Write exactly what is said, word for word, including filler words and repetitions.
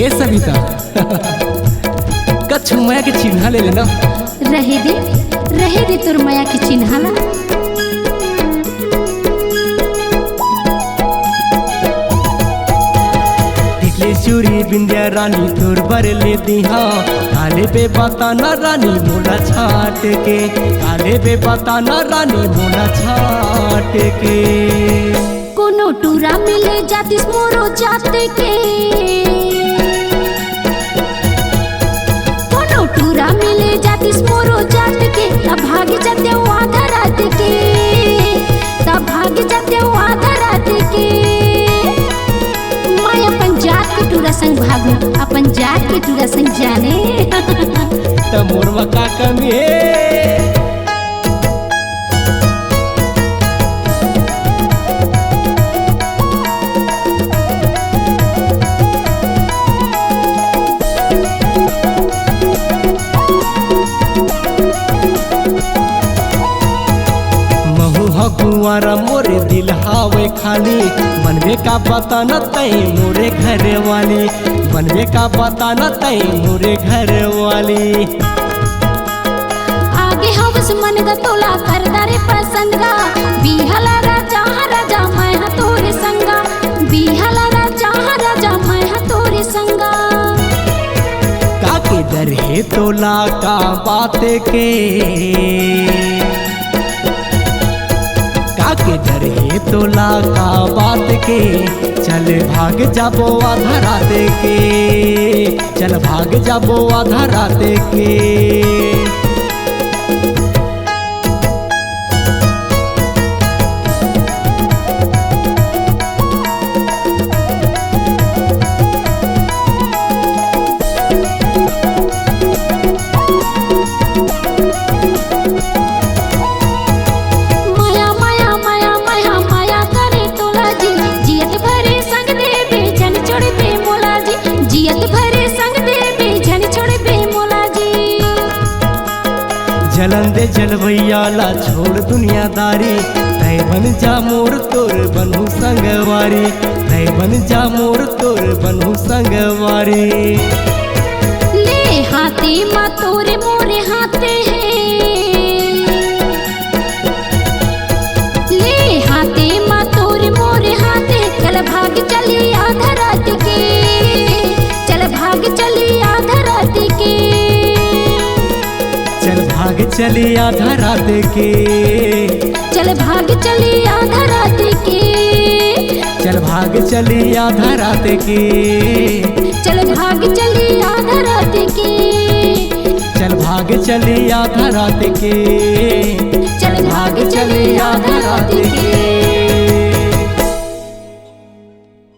ए सविता, कछु मया के चिन्हा ले लेना। रहे दे, रहे दे तोर मया के चिन्हा ला। टिकली चूरी बिंदिया रानी तोर बर ले दिहा, काले पे बताना रानी मोला छाट के, काले पे बताना रानी मोला छाट के। कोनो टूरा मिले जातिस मोरो जात के, कोनो टूरा मिले जातिस मोरो जात के, तब भाग जाते आधा रात के, तब भाग जाते आधा रात के। मैं अपन जात के टूरा संग भागू, अपन जात के टूरा संग जाने। त मोर म का कमी हे? महू ह कुंवारा मोरे दिल हावे खाली, बनबे का बताना तई मोरे घर वाली, बनबे का बताना तई मोरे घर वाली। आगे हवस मन ग तोला करदा रे पसंद गा, बिहाला राजा हा राजा मैं हा तोरे संगा, बिहाला राजा हा राजा मैं हा तोरे संगा। का के डर हे तोला का बात के, का के डर हे तोला का बात के, चल भाग जाबो आधा रात के, चल भाग जाबो आधा रात के। मया, मया, मया, मया, मया करे तोला जी, जियत भरे संग देबे, झन छोड़बे मोला जी, जियत भरे संग देबे, झन छोड़बे मोला जी। जलन दे जलवैया ला छोड़ दुनियादारी, तय बन जा मोर तोर बनहु संगवारी, तय बन जा मोर तोर बनहु संगवारी। ले हाथे मा तोरे मोरे हाथे हे, ले हाथे मा तोरे मोरे हाथे, चल भाग चली आधा रात के, चल भाग चली आधा रात के। चल भाग चली आधा रात के। चल भाग चली आधा रात के। चल भाग चली आधा रात के। चल भाग चली आधा रात के। चल भाग चली आधा रात के। चल भाग चली आधा रात के।